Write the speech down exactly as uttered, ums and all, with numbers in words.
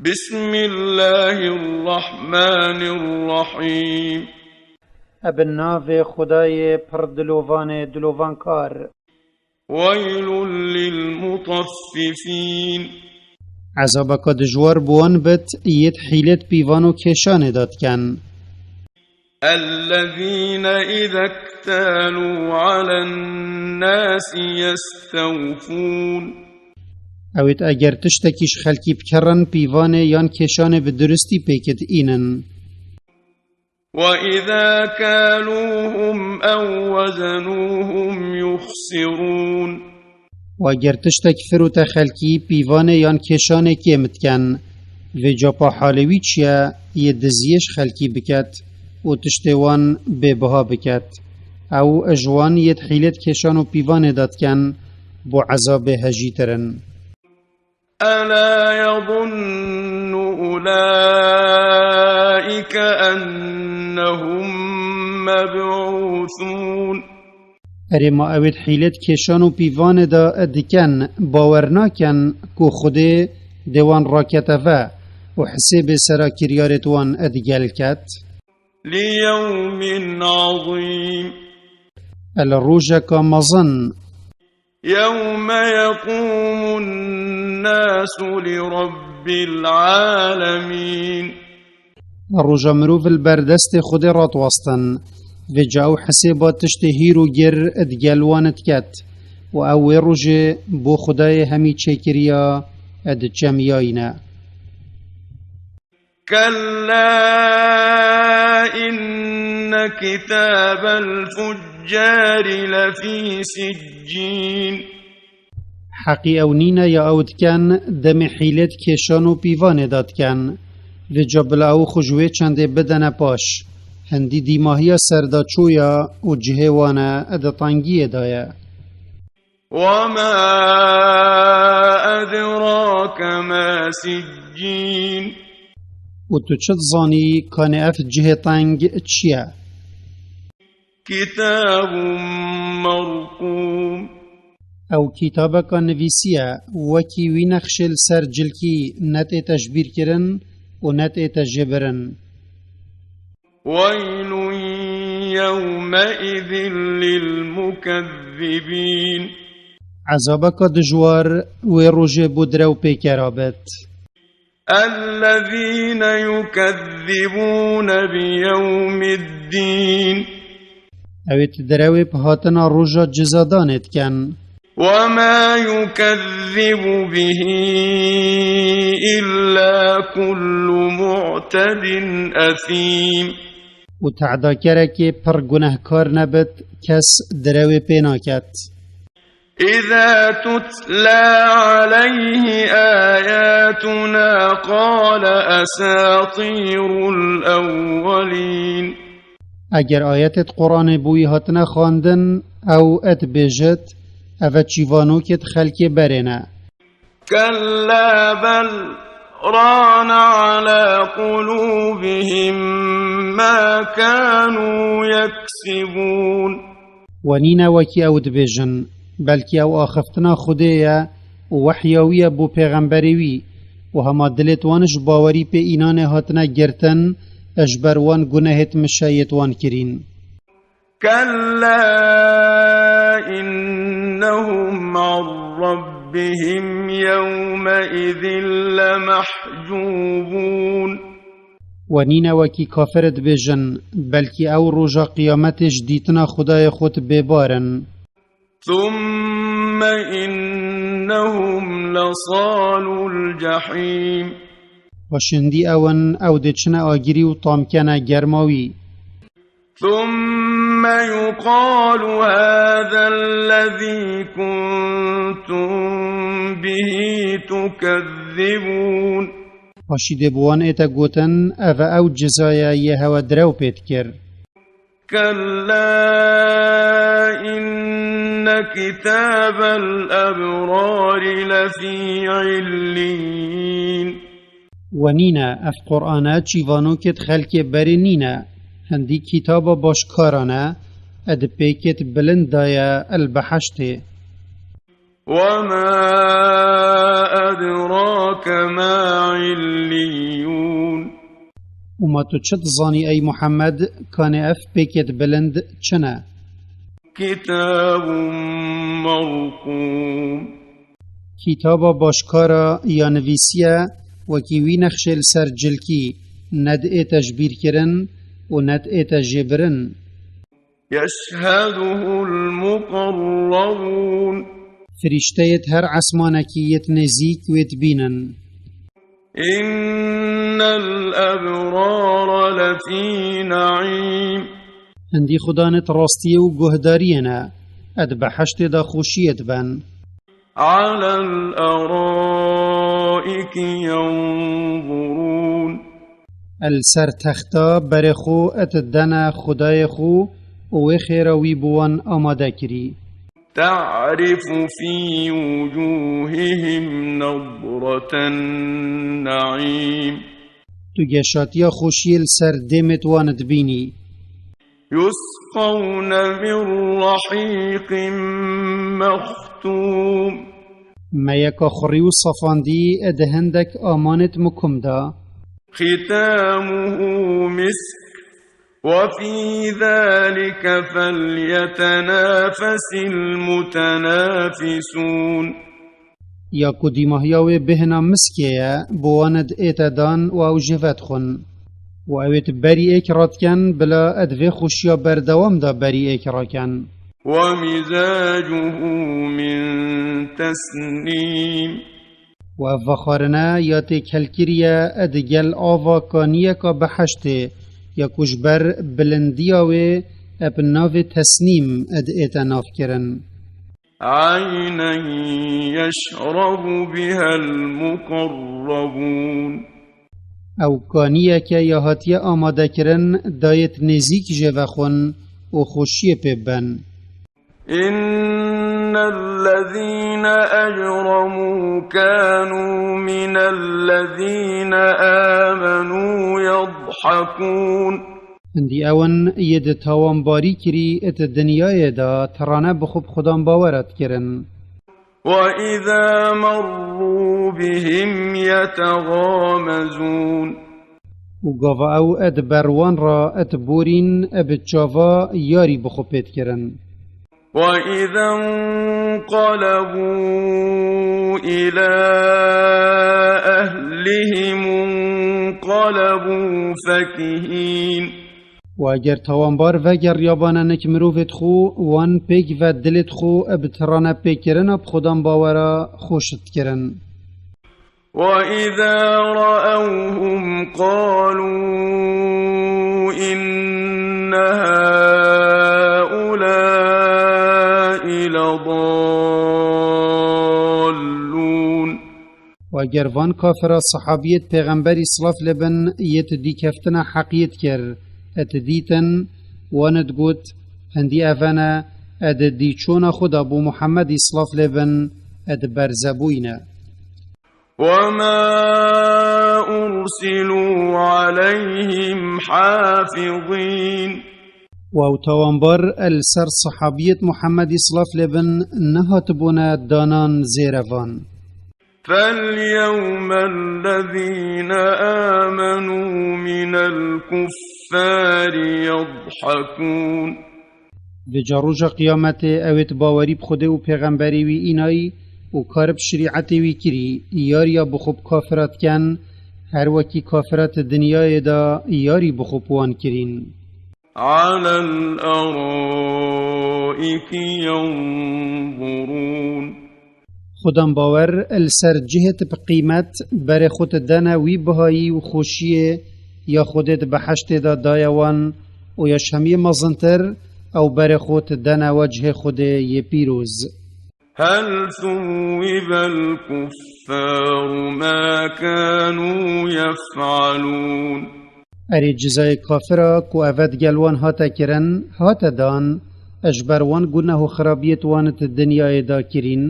بسم الله الرحمن الرحيم. Bi navê Xwedayê pir dilovanê dilovankar. ويل للمطففين. Ezabeke dijwar bi wan bit, yêt hîlet pîvan û kêşanê de dikin. الذين إذا اكتالوا على الناس يستوفون. Ewêt eger tiştekî ji xelkî bikirin, pîvanê yan kêşanê bi duristî pêkit înin. وإذا كالوهم أو وزنوهم يخسرون. Û eger tiştek firûte xelkî, pîvanê yan kêşanê kêm dikin, vê capa halê wî çi ye, yê diziyê ji xelkî biket û tiştê wan bêbiha biket. Ew ji wan yêt hîlet kêşan û pîvanê de dikin, bo ezabê hejîtir in. ألا يظن أولئك أنهم مبعوثون. Erê ma ewêt hîlet kêşan û pîvanê de dikin, bawer nakin ku Xwedê dê wan rakete ve û hisêbê sera kiryarêt wan digel ket? ليوم عظيم. Li rojeka mezin. يوم يقوم الناس لرب العالمين. Roja mirov li ber destê Xwedê radiwestin, vêca ew hisêba tiştê hîr û gir digel wan diket û ew wê rojê bo Xwedayê hemî çêkiriya diçemiyayîne. كلا إن كتاب الفجار لفي سجين. Heqî ew nîne ya ew dikin, demê hîlet kêşan û pîvanê de dikin. Vêca bila ew xwe ji wê çendê bidene paş. Hindî dîmahiya serdaçû ya û cihê wan e di tengiyê de ye. وما أدراك ما سجين. Û tu çi dizanî, kanê ev cihê teng çi ye? كتاب مرقوم. Ew kitabeka nivîsî ye, wekî wî nexşê li ser cilkî ne tê tejbîrkirin û ne tê tejêbirin. ويل يومئذ للمكذبين. Ezabeke dijwar wê rojê bo direwpêkera bit. الذين يكذبون بيوم الدين. Ewêt direwê bi hatina roja cizadanê dikin. وما يكذب به إلا كل معتد أثيم. Û tehdakerekê pir gunehkar nebit, kes direwê pê naket. إذا تتلى عليه آياتنا قال أساطير الأولين. Eger ayetêt Quranê bo wî hatine xwendin, ew dibêjit, ev e çîvanokêt xelkê berê ne. كلا بل ران على قلوبهم ما كانوا يكسبون. We nîne wekî ew dibêjin, belkî ew axiftina Xwedê ye û wehya wî ye bo pêxemberê wî û hema dilêt wan ji bawerî pê înanê hatine girtin, ji ber wan gunehêt mişeyêt wan kirîn. كلا إنهم عن ربهم يومئذ لمحجوبون. We nîne wekî kafir dibêjin, belkî ew roja qiyametê ji dîtina Xwedayê xwe bêbar in. ثم إنهم لصالو الجحيم. Paşindî ew in, ew dê çine agirî û tam kene germa wî. ثم يقال هذا الذي كنتم به تكذبون. Paşî dê bi wan ête gotin, ev e ew ciza ye yê hewe direw pê dikir. كلا إن كتاب الأبرار لفي عليين. We nîne, ev Qur'ane çîvanokêt xelkê berê nîne, hindî kitaba başkaran e, di pêkêt bilind de ye, el beheştê. وما أدراك ما عليون. Û ma tu çi dizanî ey Muhammed, kanê ev pêkêt bilind çi ne? كتاب مرقوم. Kîtaba başkara ya nivîsiye, wekî wî nexşê li ser cilkî, ne diête ji bîr kirin û ne diête jêbirin. يشهده المقربون. Firîşteyêt her esmanekî yêt nêzîk wê dibînin. إن الأبرار لفي نعيم. Hindî xudanêt rastiyê û guhdariyê ne, ed behiştê de xweşiyê diben. على الأرائك ينظرون. El ser texta berê xwe et dene Xwedayê xwe û wê xêra wî bi wan amade kirî. تعرف في وجوههم نضرة النعيم. Tu geşatiya xweşiyê li ser dêmêt wan dibînî. يسقون من رحيق مختوم. Meyeka xurî û safandî di hindek amanêt mikum de. ختامه مسك وفي ذلك فليتنافس المتنافسون. Ya ku dîmahiya wê bêhna miskê ye, bi wan ed ête dan û ew jê vedixwin. Û ew ê di berî êk radikin, bila ed vê xweşiya berdewam de berî êk rakin. ومزاجه من تسنيم. Û ev vexwarine ya tê kelkiriye ed gel ava kaniyeka behiştê, ya ku ji ber bilindiya wê eb navê tesnîm ed ête navkirin. عينا يشرب بها المقربون. Ew kaniyeke ya hatiye amadekirin dayêt nêzîk jê vexwin û xweşiyê pê ben. إن الذين أجرموا كانوا من الذين آمنوا يضحكون. Hindî ew in yê di tawanbarî kirî di dinyayê de tirane bi xwe bi xudan bawera dikirin. وإذا مروا بهم يتغامزون. Û gava ew di ber wan re diborîn, bi çava yarî bi xwe pê dikirin. وإذا انقلبوا إلى أهلهم انقلبوا فكهين. Û eger tawanbar vegeriya bana nek mirovêt xwe, wan pêk ve dilêt xwe bi tirane pêkirina bi xudan bawera xweş dikirin. وإذا رأوهم قالوا إن هؤلاء لضالون. Û eger van kafira sahabiyêt pêxemberî silav lê bin yêt dîkeftina heqiyêt kir, et dîtin, wan digot, hindî evene, ed dîçona xwe da bo Muhammedî silav lê bin, ed berzebûyne. وما أرسلوا عليهم حافظين. Û ew tawanbar el ser sahabiyêt Muhammedî silav lê bin nehatibûne danan zêrevan. فاليوم الذين آمنوا من الكفار يضحكون. Vêca roja qiyametê ewêt bawerî bi Xwedê û pêxemberê wî înayî û kar bi şerîetê wî kirî, yariya bi xwe bi kafira dikin, her wekî kafira di dinyayê de yarî bi xwe bi wan kirîn. على الأرائك ينظرون. Xudan bawer li ser cihêt bi qîmet berê xwe didene wî bihayî û xweşiyê ya Xwedê di behiştê de daye wan û ya ji hemiyê mezintir ew berê xwe didene wecihê Xwedê yê pîroz. هل ثوب الكفار ما كانوا يفعلون. Erê cizayê kafira ku eve digel wan hate kirin, hate dan, ji ber wan guneh û xirabiyêt wan di dinyayê de kirîn.